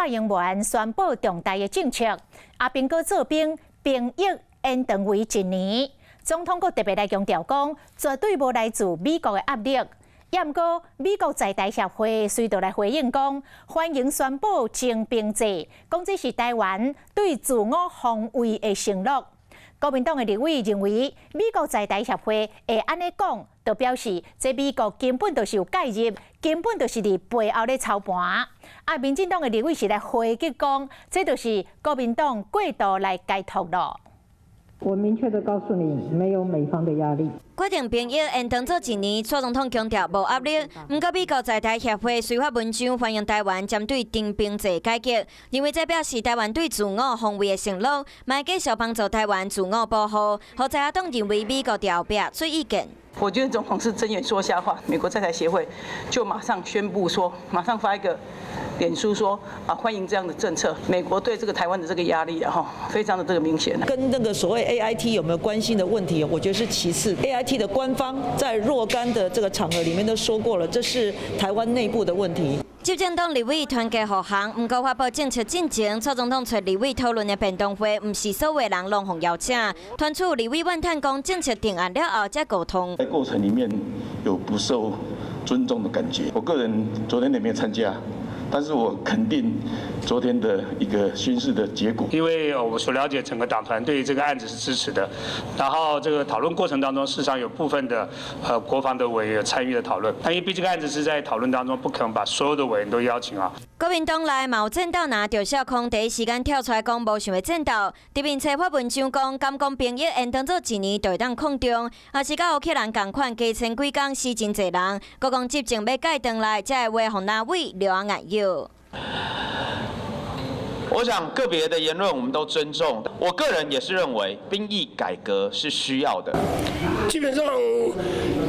蔡英文宣布重大的政策，阿兵哥做兵兵役延長為一年。總統閣特別來強調講，絕對無來自美國的壓力。毋過美國在台協會隨著來回應講，歡迎宣布徵兵制，講這是台灣對自我防衛的承諾。國民黨的立委認為，美國在台協會會按呢講，就表示這美國根本就是有介入，根本就是佇背後咧操盤。啊，民進黨的立委是來回擊講，這就是國民黨過度來解讀囉。我明確的告訴你，沒有美方的壓力。決定兵役延長做一年，蔡總統強調無壓力。毋過美國在台協會隨發文章歡迎台灣針對徵兵制改革，認為這表示台灣對自我防衛的承諾，嘛繼續幫助台灣自我保護。予在野黨認為美國佇後壁出意見。我覺得總統是睜眼說瞎話，美國在台協會就馬上宣布說，馬上發一個臉書說啊，歡迎這樣的政策。美國對這個台灣的這個壓力啊，哈，非常的這個明顯。跟那個所謂 AIT 有沒有關係的問題，我覺得是其次。AIT 的官方在若干的這個場合裡面都說過了，這是台灣內部的問題。執政黨立委團結護航，毋過發布政策進前，蔡總統揣立委討論的便當會，毋是所有人攏予邀請。傳出立委怨嘆講，政策定案了後才溝通。在過程裡面有不受尊重的感覺。我個人昨天也沒有參加，但是我肯定昨天的一個宣示的結果。因為我所了解，整個黨團對這個案子是支持的。然後這個討論過程當中，事實上有部分的國防的委員參與的討論。但因為畢竟案子是在討論當中，不可能把所有的委員都邀請啊。國民黨內嘛有戰鬥藍趙少康第一時間跳出來講無想欲戰鬥，佇面冊發文章講，敢講兵役延長做一年就會當抗中，也是佮烏克蘭仝款加千幾工死真濟人，閣講執政欲蓋轉來，才會話予藍委留眼藥。我想個別的言論我們都尊重，我個人也是認為兵役改革是需要的。基本上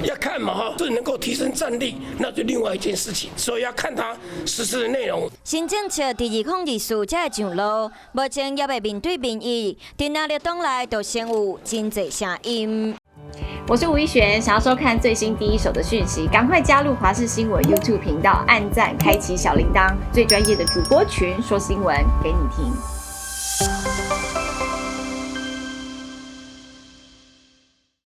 要看嘛哈，這能夠提升戰力，那就另外一件事情，所以要看他實施的內容。新政策佇2024才會上路，目前猶未面對民意，佇藍綠黨內就先有真濟聲音。我是吳一璇，想要收看最新第一手的訊息，趕快加入華視新聞 YouTube 頻道，按讚，開啟小鈴鐺，最專業的主播群說新聞給你聽。